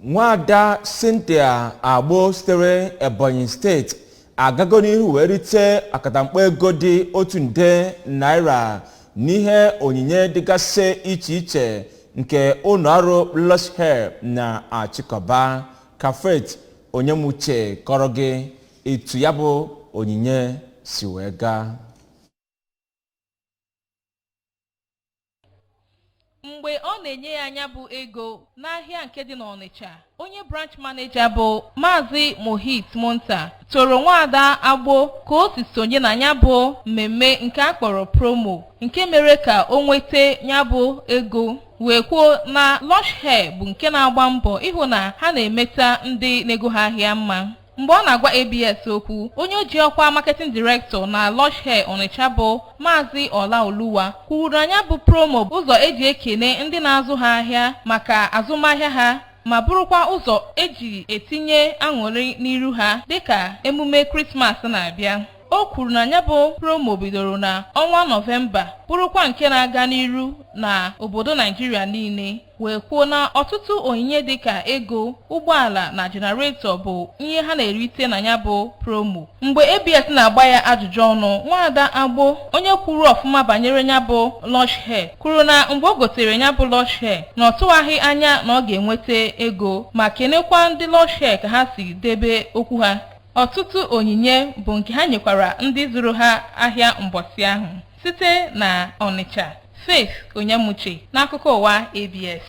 Nwaada Cynthia Agbo sitere Ebonyi Steeti agago n'ihu wee rite akatamkpo ego dị ₦1 nde n'ihe onyinye dịgasị iche iche nke ụlọ ọrụ Lush Hair na-achịkọba. Ka Faith Onyemuche kọrọ gị etu ya bụ onyinye si wee gaa. Mgbe ọ na-enye ya anya bụ ego n'ahịa nke dị n'Ọnịcha, onye branch manager bụ Maazị Mohit Monta toro nwaada Agbo ka o si sonye na ya bụ mmemme nke a kpọrọ promo, nke mere ka o nweta ya bụ ego, wee kwuo na Lush Hair bụ nke na-agba mbọ ịhụ na ha na-emeta ndị na-ego ha ahịa mma. Mgbe ọ na-agwa ABS okwu, onye ji ọkwa marketing director na Lush Hair Ọnịcha bụ Maazị Ọlaoluwa kwuru na ya bụ promo ụzọ eji ekene ndị na-azụ ha ahịa maka azụmahịa ha, ma bụrụkwa ụzọ eji etinye aṅụrị n'iru ha dịka emume Krismas na-abịa. O kwuru na ya bụ promo bidoro na ọnwa Nọvemba, bụrụkwa nke na-aga n'iru na obodo Naijiria niile, wee kwuo na ọtụtụ onyinye dịka ego, ụgbọala na generator bụ ihe ha na-erite na ya bụ promo. Mgbe ABS na-agba ya ajụjụ ọnụ, nwaada Agbo, onye kwuru ọfụma banyere ya bụ Lush Hair, kwuru na mgbe o gotere ya bụ Lush Hair na ọ tụwaghị anya na ọ ga-enweta ego, ma kenekwa ndị Lush Hair ka ha si debe okwu ha. Ọtụtụ onyinye bụ nke ha nyekwara ndị zụrụ ha ahịa mbọsị ahụ. Site na Ọnịcha, Faith Onyemuche n'akụkọ ụwa ABS.